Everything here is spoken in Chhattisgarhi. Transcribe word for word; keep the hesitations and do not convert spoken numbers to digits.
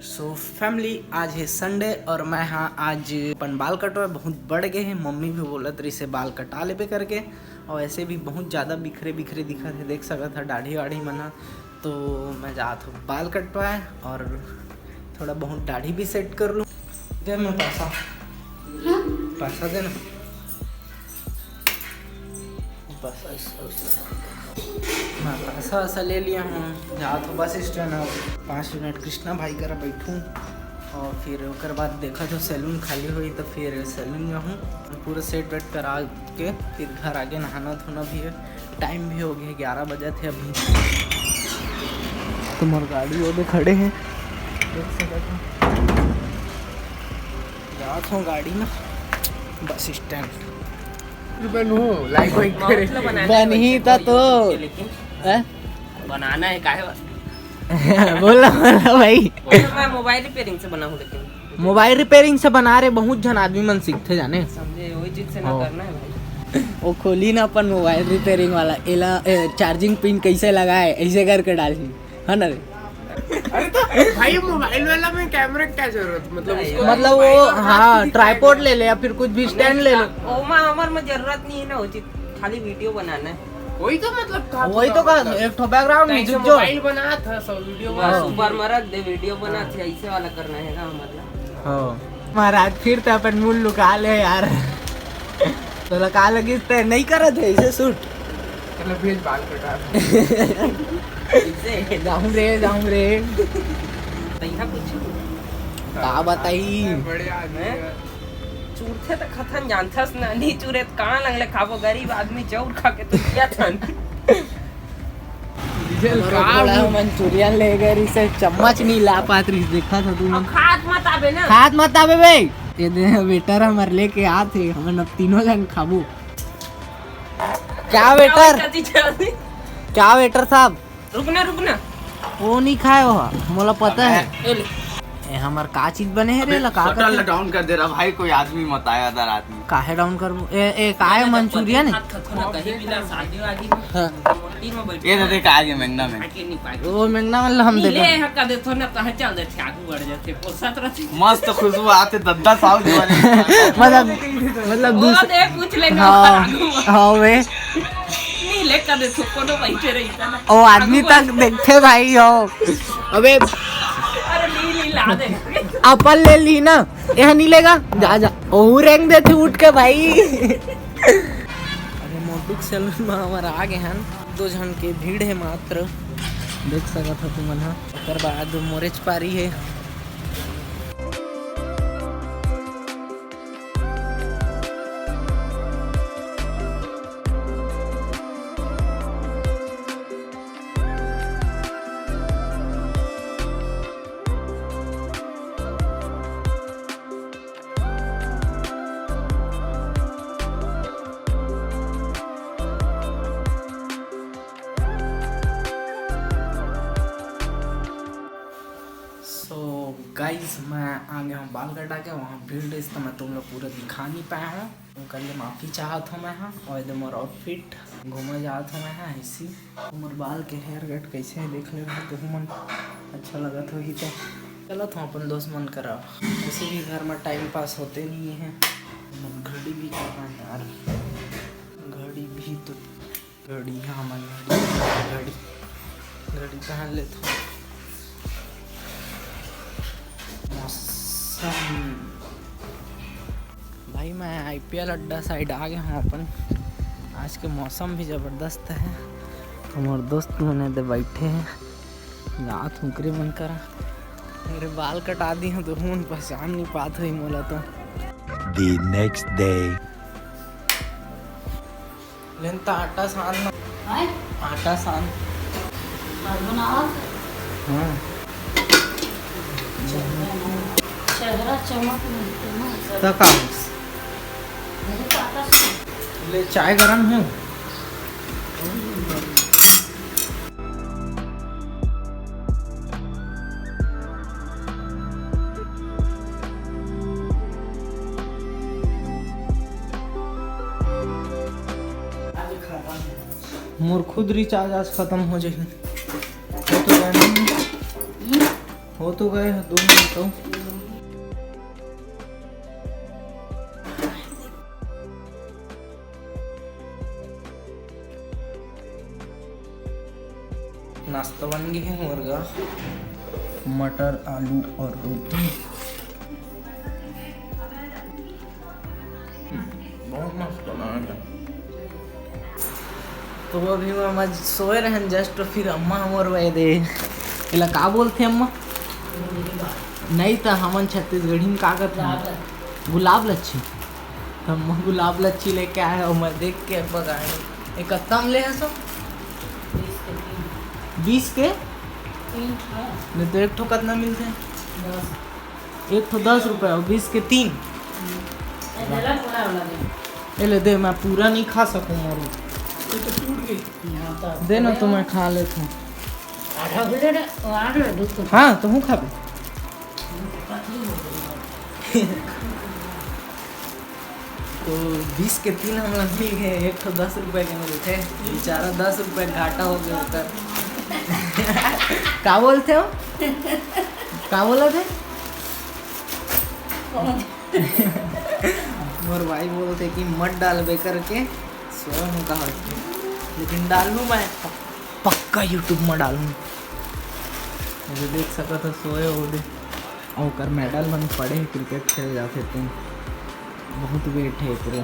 So family, आज है संडे और मैं हाँ आज अपन बाल कटवा बहुत बढ़ गए हैं। मम्मी भी बोलत रही से बाल कटा लेबे करके, और ऐसे भी बहुत ज़्यादा बिखरे बिखरे दिखत है, देख सकत है दाढ़ी वाढ़ी मन ह। तो मैं जात हूँ बाल कटवाए और थोड़ा बहुत दाढ़ी भी सेट कर लूँ। दे मैं पैसा, पैसा देना। बस, मैं पैसा वैसा ले लिया हूँ, जात हूँ बस स्टैंड। अब पाँच मिनट कृष्णा भाई करा बैठूँ और फिर ओकर बाद देखा तो सैलून खाली होई तो फिर सैलून जाहूँ। पूरा सेट वेट करा के फिर घर आके नहाना धोना भी है। टाइम भी हो गया, ग्यारह बजे थे अभी। तुम्हार गाड़ी वो दे खड़े हैं, देख सकते हो। जात हूँ गाड़ी में बस स्टैंड। रुपए नु लाइक वाइक करे। मतलब बनाना है बनही बच्चे ता को तो। YouTube के, लेकिन हैं? बनाना है काहे बा-, बोला बोला भाई। मैं मोबाइल रिपेयरिंग से बना हूँ, लेकिन मोबाइल रिपेयरिंग से बना रहे, बहुत झन आदमी मन सीखते जाने। समझे, वही चीज से ना हाँ। करना है भाई। वो खोली ना अपन मोबाइल रिपेयरिंग वाला, एला चार्जिंग पिन कैसे लगाए, ऐसे करके डाली है ना रे। अरे तो भाई, मोबाइल वाला में कैमरा की क्या जरूरत, मतलब उसको मतलब वो मोबाइल वाला हाँ, हाथ में ट्राइपॉड ले ले या फिर कुछ भी स्टैंड ले ले। ओमा हमर में जरूरत नहीं है ना, उचित खाली वीडियो बनाना है। वही तो मतलब था वही तो पूरा कहा मतलब। एक ठो बैकग्राउंड म्यूजिक जो मोबाइल बना था, सब वीडियो बस बना। ऊपर में रख दे, वीडियो बना थे, ऐसे वाला करना है ना मतलब। हाँ महाराज, फिर तो अपन मूल लुका ले यार। तो लगा लगी ते नहीं करत है इसे शूट। चलो भेज बाल कटा। इसे जाऊं रे, जाऊं रे। तैहा कुछ का बताई? बड़े आदमी हैं? हैं। चूरथे त खथन जानथस ना, नहीं चूरे त कहाँ लंगले खाबो, गरीब आदमी चाउर खा के तो जिया थन। डीजल हमरो का घोड़ा भी मंचूरियन ले गए रही से चम्मच नहीं ला पात रही, देखा था तू। अब खात मत आबे ना। खात मत आबे बे। ये दे वेटर हमर लेके आत हे, हमन अब तीनों जन खाबो। क्या वेटर? चाची, चाची। क्या वेटर साहब? रुकना, रुकना। वो नहीं खाए हो, मोला पता है। ए ले। ए, हमर का चीज बने है रे, अबे, ला का शटर करथे? ला डाउन कर दे रहा भाई, कोई आदमी मत आया, अदर आदमी। काहे डाउन करबो? ए, ए, काहे मंचूरियन है? हाथ खा, थोड़ा कहीं भी ना, शादी वादी में हाँ। तीन में बैठ ये तो देख, आ गए मैंगना में। आके नहीं पाए। वो मैंगना में हम नहीं, देखो। ले, हक्का दे, थोड़ा कहाँ चल दे, आगू बढ़ जाते, पोसत रहती। मस्त खुशबू आते, दद्दा साहु जी वाले। मतलब, मतलब वो दूस-, दे, पूछ लेंगे हाँ, ऊपर आगू। हाँ, वे। नहीं, ले, कर दे, थोड़ा कोनो बैठे रही था ना। ओ, आदमी आगू तक बढ़। देखते भाई हो। अबे। अरे, ली, ली, ला दे। अपन ले ली ना, यह नहीं लेगा, जा, जा। ओ, रेंग देते उठ के भाई। अरे, मोटू के सैलून में हमर आ गए हैं, दो झन के भीड़ है मात्र, देख सकत हो तुमन ह। ओकर बाद मोरेच पारी है। So guys, मैं आ गया हूँ बाल कटा के, वहाँ भीड़ रही तो मैं तुम लोग पूरा दिखा नहीं पाया हूँ। ओकर लिए माफी चाहत हूँ मैं, हाँ। और ये मोर outfit, घूमे जात हूँ मैं, हाँ, ऐसी। मोर बाल के hair cut कैसे है देख ले रहा तो मन अच्छा लगत होही तो चलत हूँ अपन दोस्त मन करा। वैसे भी घर में time pass होते नहीं है। घड़ी भी कहाँ है यार, घड़ी भी तो घड़ी, हाँ, मैं घड़ी, घड़ी, घड़ी पहन लेता हूँ। मौसम, भाई, मैं आईपीएल अड्डा side आ गया हूँ अपन। आज के मौसम भी जबरदस्त है। हमारे दोस्त मन दे बैठे हैं, जात हूँ ओकरे मन करा। मेरे बाल कटा दी हूँ तो हूँ पहचान नहीं पात हुई मोला तो। The next day। लेन त आटा सान ना। हैं? आटा सान। और बनाओ। हाँ। चेहरा चमक नहीं है ना। तो का? मेरे को आटा सान। ले, चाय गरम है। मोर खुद recharge आज खत्म हो जाही। वो तो जाने नहीं। हो तो गए दो मिनट तो। नाश्ता बन गया है मुर्गा, मटर, आलू और रोटी। बहुत मस्त बना है। तो अभी हम आज सोए रहन just, फिर अम्मा हमर वह दे, एला का बोलथे अम्मा? नहीं त हमन छत्तीसगढ़ी में का कथन? गुलाब लच्छी। त अम्मा गुलाब लच्छी लेके आए हो, मैं देख के बगाए। ये कत्ता में ले हसो? बीस के? नहीं तो एक ठो कतना मिलथे? एक ठो दस रुपया और बीस के तीन। ए ले दे, मैं पूरा नहीं खा सकूँ मोरू। दे ना तो मैं खा लेता हूँ। हाँ, तो हूँ खाबे। तो बीस के तीन हमला मिल गए, एक ठो दस रुपए के मिलथे। बेचारा दस रुपए घाटा हो गया ओकर। का बोलथे हो? का बोलथे? मोर भाई बोलथे कि मत डालबे करके, सोए हूँ कहा, लेकिन डालूँ मैं, पक्का YouTube में डालूँ। ये देख सकत हो, सोए हो दे। अउ ओकर मेडल मन पड़े हे, क्रिकेट खेले जाथे तेन। बहुत वेट हे एकरो।